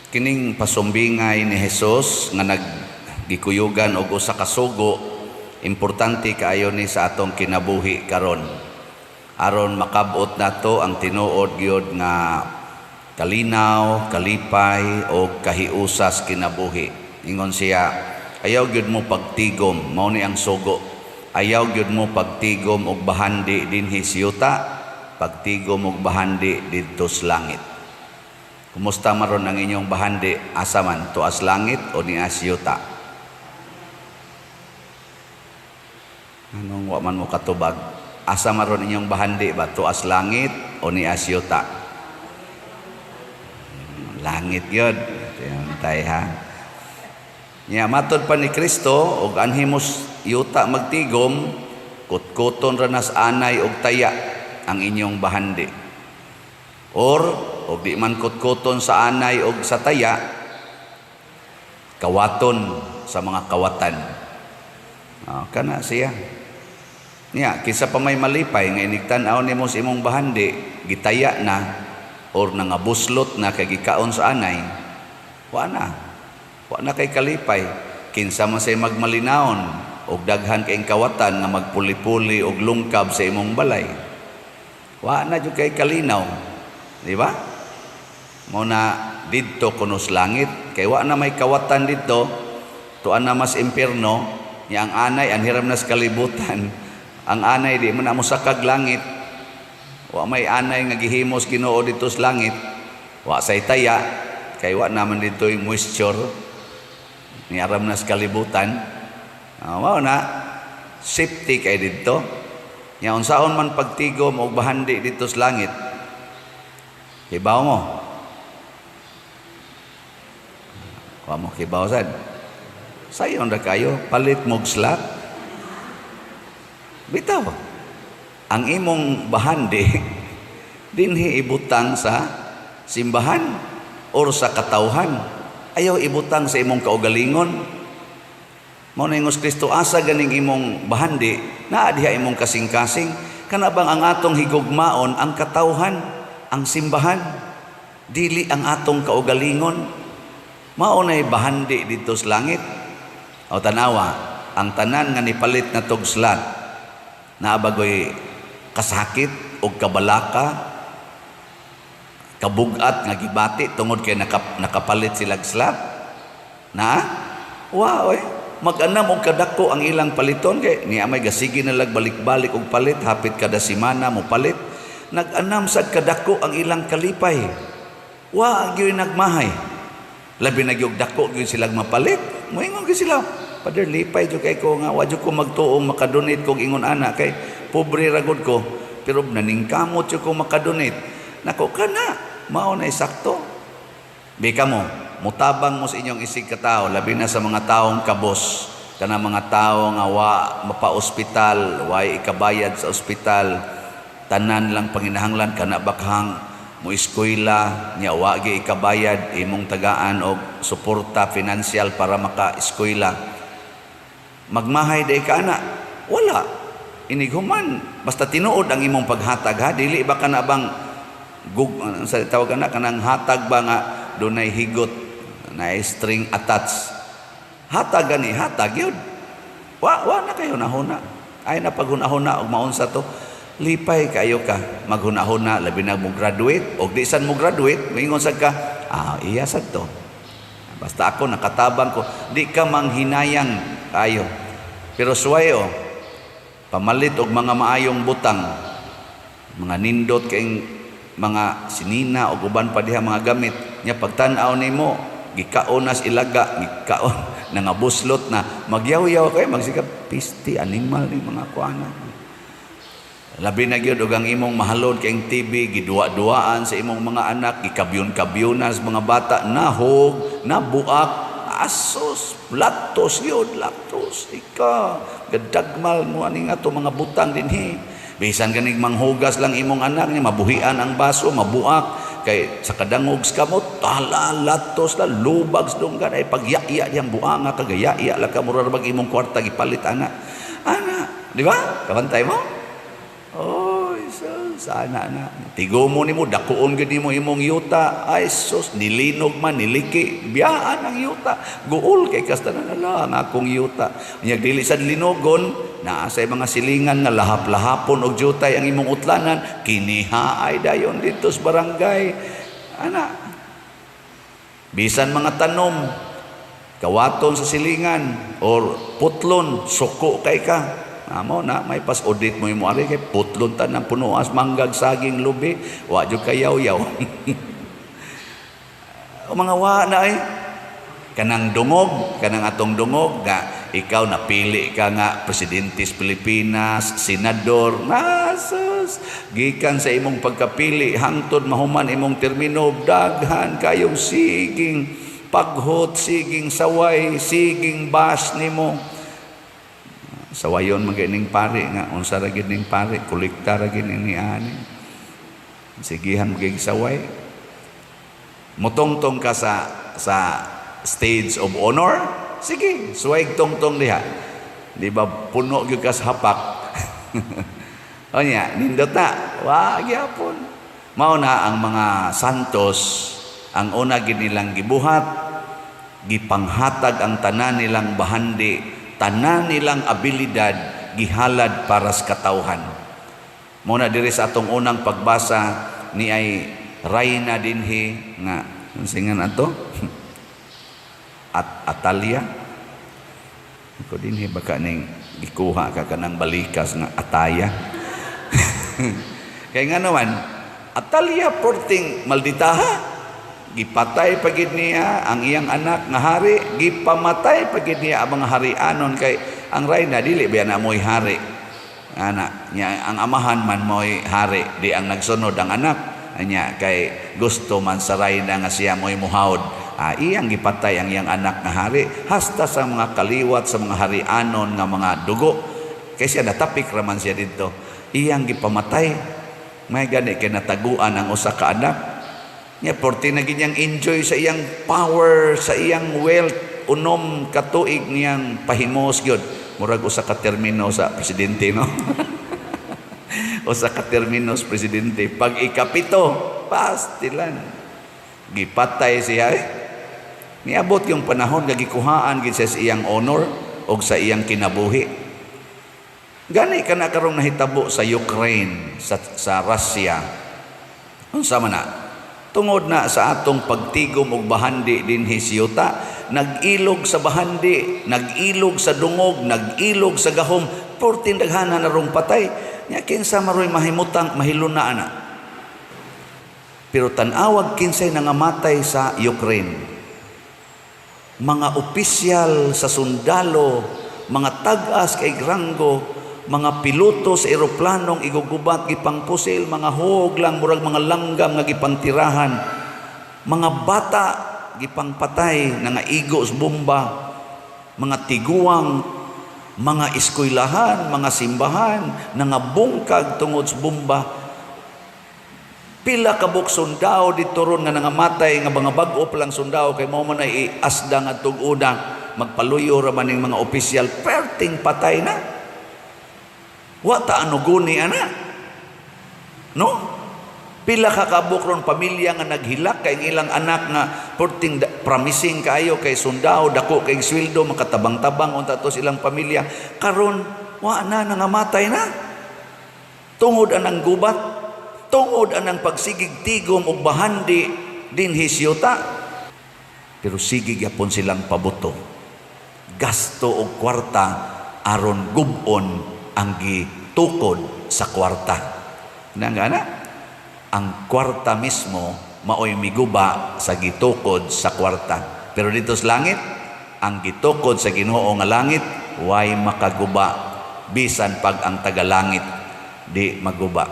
Kining pasumbingay ni Jesus nga naggikuyugan og usa ka sugo, importante kaayo ni sa atong kinabuhi karon. Aron makabot nato ang tinuod gyud nga kalinaw, kalipay o kahiusas kinabuhi. Ingon siya, "Ayaw gyud mo pagtigom," mao ni ang sugo. "Ayaw gyud mo pagtigom og bahandi dinhi sa yuta, pagtigom og bahandi didto sa langit." Kumusta maron ang inyong bahandi? Asa man? Tuas langit o nias yuta? Anong wa man mo katubag? Asa maron inyong bahandi ba? Tuas langit o nias yuta? Langit yun. Tay ha. Nya matod pa ni Kristo, og anhi mos yuta magtigom, kutkuton ra nas anay og taya ang inyong bahandi. Or og di man kutkuton sa anay og sa taya, kawaton sa mga kawatan. Oh, kana siya. Niya, kinsa pa may malipay nga inigtan-aw nimo sa imong bahandi, gitaya na or nangabuslot na kay gikaon sa anay? Wa na. Wa na kay kalipay. Kinsa man say magmalinaon og daghan kay kawatan nga magpuli-puli og lungkab sa imong balay? Wa na jud kay kalinaw. Di ba? Mao na didto kuno sa langit kay wa na may kawatan didto, tuan na mas impierno nya ang anay anhiram na sa kalibutan. Ang anay di man na mosakag langit. Wa may anay nga gihimos Ginoo didto sa langit. Wa say taya kay wa naman dito yung moisture ni aram na sa kalibutan. Ah, mao na safety kay didto. Nya unsaon man pagtigom og bahandi didto sa langit? Kibaw mo? Wa mo kibaw sad. Sayon ra kayo, palit mo og slot. Bitaw. Ang imong bahandi dinhi ibutang sa simbahan or sa katawhan. Ayaw ibutang sa imong kaugalingon. Mao na ingos Kristo, asa ganing imong bahandi, naa diha imong kasing-kasing. Kana bang ang atong higugmaon ang katawhan, ang simbahan, dili ang atong kaugalingon. Mao nay bahandi didto sa langit. O tanawa, ang tanan nga nipalit na tog slot, naa bagoy kasakit o kabalaka, kabugat nga gibati tungod kay nakapalit silag slot? Na? Wow, eh. Mag-anam og kadako ang ilang paliton kay niya may gasigi na lag balik-balik og palit hapit kada semana mo palit. Nag-anam sad kadako ang ilang kalipay. Wa gyud nagmahay. Labi na gyud dako gyud silang mapalit. Moingon gyud sila, "Father, lipay jud kay ko nga wa jud ko magtuong makadonate kog ingon ana kay pobre ra gud ko. Pero naningkamot jud ko makadonate." Nako, kana mao na sakto. Bika mo, mutabang mo sa inyong isig katao, labi na sa mga taong kabos, kana mga tao nga wa mapa-ospital, way ikabayad sa ospital, tanan lang panginahanglan kana bakhang mo eskwela nya wa gi ikabayad, imong tagaan og suporta financial para maka-eskwela. Magmahay day ka ana? Wala. Inighuman, basta tinuod ang imong paghatag ha, dili ba kana bang gug, sa tawag ana kanang hatag ba nga dunay higot na string attached. Hatag gani, hatag yun. Wa na kayo nahuna. Ay na paghunahuna og maunsa to. Lipay kayo ka maghunahuna, labi na mo graduate og di san mo graduate, moingon sad ka, "Ah, iya sad to. Basta ako nakatabang ko." Di ka manghinayang kayo. Pero suway oh, pamalit og mga maayong butang, mga nindot kayong mga sinina o uban pa diha mga gamit nya, pagtan-aw nimo gikaon nas ilaga, gikaon nangabuslot na, magyaw-yaw kay magsikap, "Piste animal ni mga kuana." Labi na gyud og ang imong mahalon kayong TV giduwa-duwaan sa imong mga anak, gikabyon-kabyonan sa mga bata, nahog, nabuak, asos, latos yun, latos ika gadagmal mo ani nga to mga butang dinhi. Bisan ganig manghugas lang imong anak niya, mabuhian ang baso, mabuak kay sa kadangog sa kamot, tala latos la lubag sa dunggan ay pagyaya diyang buanga kagaya la ka, mura ra bag imong kwarta gipalit ana ana, di ba? Kabantay mo? Oh, sus. Sana na. Tigumo nimo, dakuon gyud nimo imong yuta. Ay sus, nilinog man, niliki, biyaan ang yuta. Guol kay kasta na lang akong yuta. Nya dili sad linogon, naa sa mga silingan nga lahap-lahapon og jutay ang imong utlanan, kiniha ay dayon dito sa barangay. Ana. Bisan mga tanom, kawaton sa silingan or putlon, suko kay ka. Amo na may pas audit mo imo ari kay putlon ta ng punuas manggag, saging, lubi, wa jud kayaw-yaw. O mga wa na ay kanang dungog, kanang atong dungog nga ikaw napili ka nga presidente sa Pilipinas, senador, nasus, gikan sa imong pagkapili hangtod mahuman imong termino, daghan kayong siging paghot, siging saway, siging bas nimo. Sawayon man ning pari nga unsa ra gid ning pari, kolekta ra gid ni ani. Sigihan mo saway. Mutongtong ka sa stage of honor, sige, suway tongtong diha. Di ba puno gyud ka sa hapak? O niya, nindot na. Wa gyapon. Mao na ang mga santos, ang una gid nilang gibuhat, gipanghatag ang tanan nilang bahandi, tanan nilang abilidad, gihalad para sa katawhan. Mao na diri sa atong unang pagbasa ni ay rayna dinhi nga singan ato at Atalia ko dinhi, baka ning gikuha ka kanang balikas nga ataya. Kay nga naman Atalia porting malditaha, gipatay pa gid niya ang iyang anak nga hari, gipamatay pa gid niya ang mga harianon, kay ang rayna dili ba na mo'y hari ana niya, ang amahan man mo'y hari, di ang nagsunod ang anak anya, kay gusto man sa rayna nga siya mo'y muhawd. Ah, iyang gipatay ang iyang anak nga hari hasta sa mga kaliwat sa mga harianon nga mga dugo, kay siya natapik raman siya didto, iyang gipamatay. May gani kay nataguan ang usa ka anak niya, porti na gid niyang enjoy sa iyang power, sa iyang wealth, 6 ka tuig niyang pahimos gyud, murag usa ka termino sa presidente, no? Usa ka termino sa presidente. Pag ikapito, pastilan, gipatay siya eh. Niabot yung panahon nga gikuhaan gid siya sa iyang honor og sa iyang kinabuhi. Gani kana karong nahitabo sa Ukraine, sa Russia. Unsa man na? Tungod na sa atong pagtigom og bahandi dinhi sa yuta, nag-ilog sa bahandi, nag-ilog sa dungog, nag-ilog sa gahom, porting daghana na rong patay. Nya kinsa maroy mahimutang mahiluna ana? Pero tan-awag kinsay nangamatay sa Ukraine. Mga opisyal sa sundalo, mga tag-as kay ranggo, mga piloto sa eroplanong igugubat gipangpusil, mga hog lang murag mga langgam nga gipangtirahan, mga bata gipangpatay nga igo sa bomba, mga tiguang, mga eskwelahan, mga simbahan nangabungkag tungod sa bomba. Pila ka buok sundao dito ron nga nangamatay nga mga bag-o pa lang sundao, kay mao man ay asda nga tug-una, magpaluyo ra man ning mga opisyal, perting patay na. Wa ta anuguni ana, no? Pila ka kabuok ron pamilya nga naghilak kay ang ilang anak nga perting promising kaayo kay sundao, dako kay sweldo, makatabang-tabang unta to silang pamilya. Karon wa na, nangamatay na tungod anang gubat, tungod anang pagsigig tigom og bahandi dinhi sa yuta. Pero sige gyapon silang pabuto, gasto og kwarta aron gub-on ang gitukod sa kwarta. Nanga na ang kwarta mismo maoy miguba sa gitukod sa kwarta. Pero dito sa langit, ang gitukod sa Ginoo nga langit way makaguba, bisan pag ang tagalangit di maguba.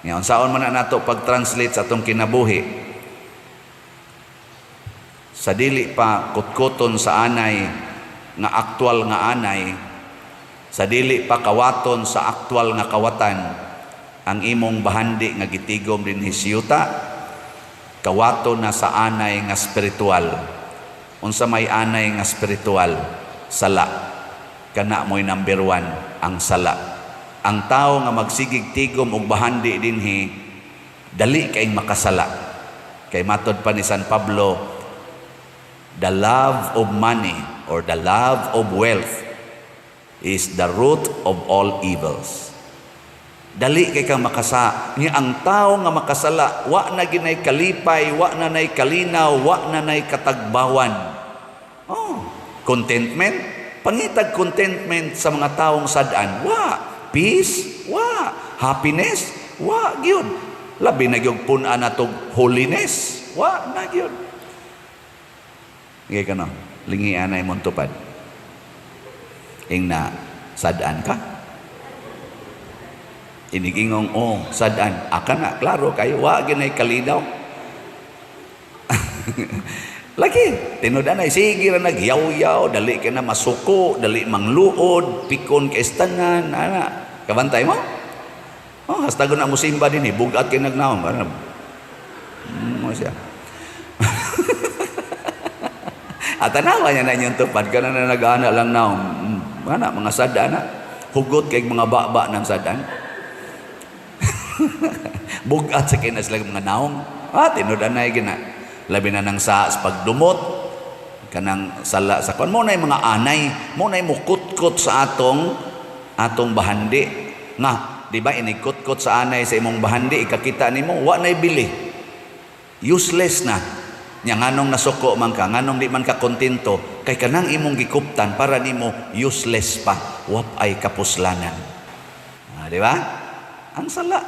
Ngayon, saon man na nato pag-translate sa atong kinabuhi? Sa dili pa kutkuton sa anay nga aktual nga anay, sa dili pa kawaton sa aktual nga kawatan, ang imong bahandi nga gitigom dinhi sa yuta, kawaton na sa anay nga spiritual. Unsa may anay nga spiritual? Sala. Kana mo'y number 1, ang sala. Ang tao nga magsigig tigom og bahandi dinhi, dali kay makasala. Kay matod pa ni San Pablo, the love of money or the love of wealth is the root of all evils. Dali kay kang makasa. Nya ang tao nga makasala, wa na ginay kalipay, wa na nay kalinaw, wa na nay katagbawan. Oh, contentment? Pangitag contentment sa mga taong sad-an, wa. Peace? Wa. Happiness? Wa gyud. Labi na gyud pun-an natog holiness. Wa na gyud. Ngay kano, lingian na imong tupad. Ing na sad-an ka. Inigingong, oh, sad-an. Aka na, klaro kayo, wa ginay kalinaw. Lagi, tinud anay, sige ra nagyaw-yaw, dali ka na masuko, dali mangluod, pikon kay tanan, ana. Kabantay mo? Oh, hasta na mo simba din eh, bugat kay nagnaong. Ano? Mo siya. At tanawa niya na inyong tupad, kana na nag-ana lang naong. Ana, mga sada na. Hugot kay mga baba ng sadan. Bugat sa kina sila mga naong. Ah, tinud anay gina. Labi na nang sa pagdumot, kanang sala sa kon mo na mga anay, mo na mukutkot sa atong atong bahandi. Nga, di ba inikutkot sa anay sa imong bahandi, ikakita nimo wa nay bili. Useless na. Nya nganong nasuko man ka, nganong di man ka kontento, kay kanang imong gikuptan para nimo useless pa, wap ay kapuslanan. Ah, di ba? Ang sala.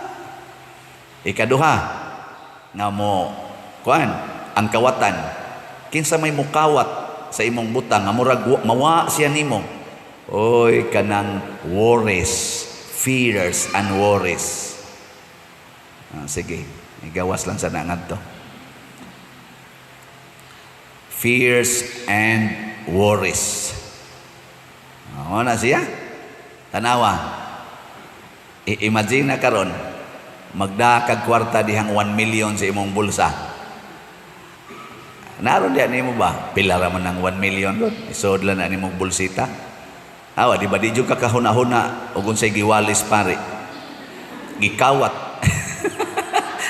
Ikaduha nga mo kuan ang kawatan. Kinsa may mukawat sa imong butang nga murag mawa siya nimo. Oy, kanang worries, fears and worries. Ah, sige, igawas lang sa ngadto. Fears and worries. Ah, na siya. Tanawa. I-imagine na karon magdakag kwarta dihang 1 million sa imong bulsa. Naron diyan nimo ba? Pila ra man ang 1 million ron. Isod lang na nimong bulsita. Awa, di ba di jud ka kahuna-huna ug unsay giwalis pare. Gikawat.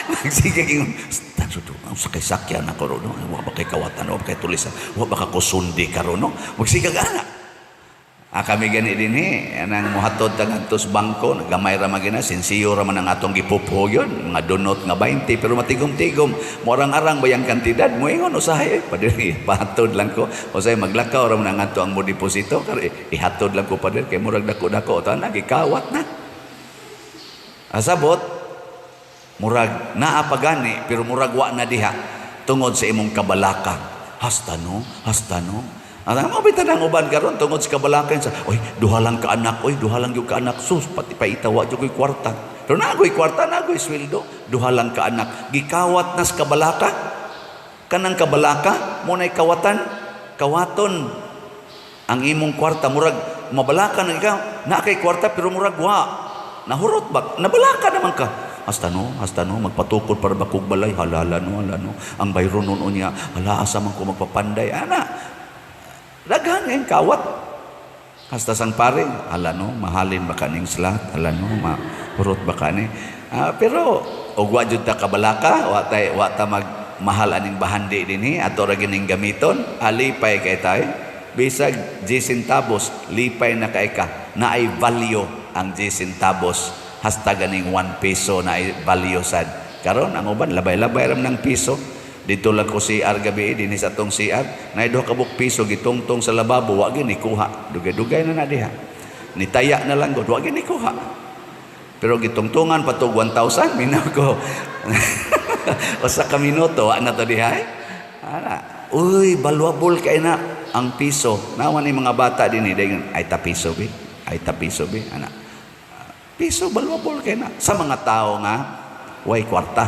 Magsige ingon, ang sakay sakyan ako ron, no? Wa ba kay kawatan, wa ba kay tulisan, wa ba ka kusundi karon, no? Magsige ana. Ah, kami gani din eh. Anang muhatod ta ngadto sa bangko, gamay ra man gina, sinsiyo ra man ang atong gipupho yun, mga dunot nga 20, pero matigom-tigom, morang-arang ba yung kantidad, moingon usahay, eh, padiri, pahatod lang ko, usahay maglakaw ra man ang ato ang mo deposito, kar ihatod lang ko pader, kay murag dako-dako, ta na, gikawat na. Asabot, murag naa pa gani, pero murag wa na diha, tungod sa imong kabalaka. Hasta no, hasta no. Ang mo bitan ang uban karon tungod sa kabalakan sa, oy, duha lang ka anak, oy, duha lang gyud ka anak, sus, pati paitawa jud ko'y kwarta. Pero naa ko'y kwarta, naa ko'y sweldo, duha lang ka anak. Gikawat nas kabalaka. Kanang kabalaka, mo nay kawatan, kawaton ang imong kwarta, murag mabalaka na ikaw, naa kay kwarta pero murag wa. Nahurot ba? Nabalaka naman ka. Hasta no, magpatukod para bakog balay, halala no, hala no. Ang bayron nun unya, hala asa man ko magpapanday. Ana, daghan ngayon kawat. Hasta sang pare, hala no, mahalin ba kaning slat, hala no, mahurot ba kani. Ah, pero og wa jud ta kabalaka, wa tay wa ta mag mahal aning bahandi dinhi, ato ra gining gamiton, alipay kay tayo. Bisag 10 centavos, lipay na kay ka, naay value ang 10 centavos hasta ganing 1 peso na ay value sad. Karon ang uban labay-labay ram ng piso. Dito lang ko CR gabi dinhi sa atong CR, naay duha ka buok piso gitungtong sa lababo, wa gyud kuha. Dugay-dugay na na diha. Nitaya na lang gud, wa gyud kuha. Pero gitungtungan pa tog 1,000 minaw ko. Usa ka minuto wa na to diha. Eh. Ana. Uy, valuable kay na ang piso. Nawa ni mga bata dinhi dayon ay ta piso bi. Ay ta piso bi ana. Piso valuable kay na sa mga tao nga way kwarta.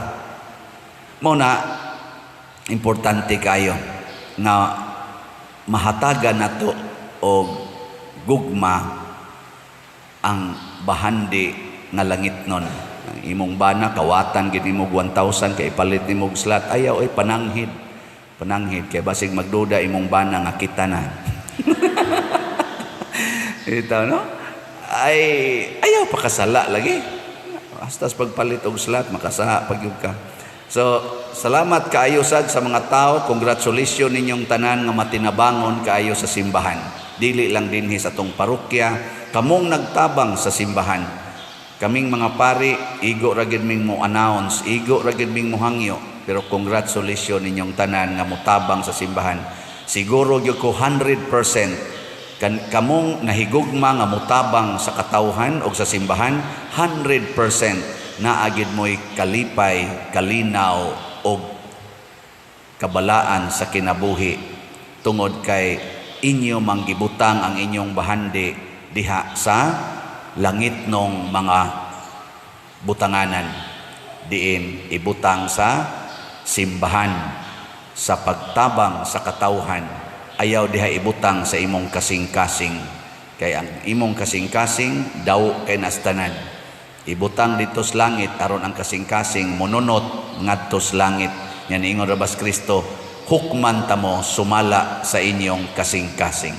Mao na importante kayo nga mahatagan nato og gugma ang bahandi nga langit nun. Ang imong bana kawatan gid nimo 1,000 kay ipalit nimo og slot, ayaw ay pananghid. Pananghid kay basig magduda imong bana nga kita na. Ito no? Ay ayaw pakasala lagi. Hasta sa pagpalit og slot makasala pag gyud ka. So, salamat kaayo sad sa mga tao. Congratulations ninyong tanan nga matinabangon kaayo sa simbahan. Dili lang dinhi sa atong parokya, kamong nagtabang sa simbahan. Kaming mga pari, igo ra gid ming mo announce, igo ra gid ming mohangyo, pero congratulations ninyong tanan nga motabang sa simbahan. Siguro gyud ko 100% kan kamong nahigugma nga motabang sa katawhan o sa simbahan, 100% naa gid mo'y kalipay, kalinaw og kabalaan sa kinabuhi tungod kay inyo manggibutang ang inyong bahandi diha sa langit nong mga butanganan, diin ibutang sa simbahan, sa pagtabang sa katawhan. Ayaw diha ibutang sa imong kasing-kasing, kay ang imong kasing-kasing daw kay nastanan. Ibutang dito sa langit aron ang kasing-kasing monunot ngadto sa langit. Yan ingon ra bas Kristo, "Hukman tamo sumala sa inyong kasing-kasing."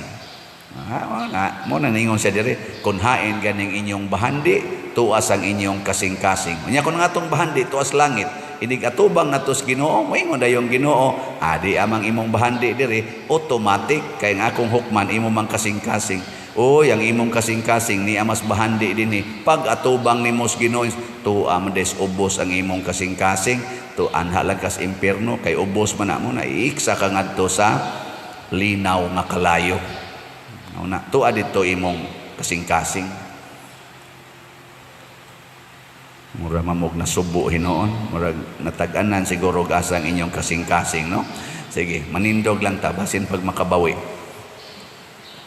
Ah, na, mo na ningon siya dire, "Kung hain ganing inyong bahandi, tuas ang inyong kasing-kasing." Unya kung nga atong bahandi tuas langit, inig atubang natos Ginoo, moingon dayong Ginoo, "Adi amang imong bahandi dire, automatic kay ang akong hukman imo mang kasing-kasing." Oy, ang imong kasing-kasing ni amas bahandi dinhi. Pag atubang nimo sa Ginoo, tuwa man des ubos ang imong kasing-kasing, tu anha lang kas impierno kay ubos man na mo na iiksa ka ngadto sa linaw nga kalayo. Una, tuwa dito imong kasing-kasing. Mura mamog na subo hinuon, murag natag-anan siguro asang inyong kasing-kasing, no? Sige, manindog lang ta basin pag makabawi.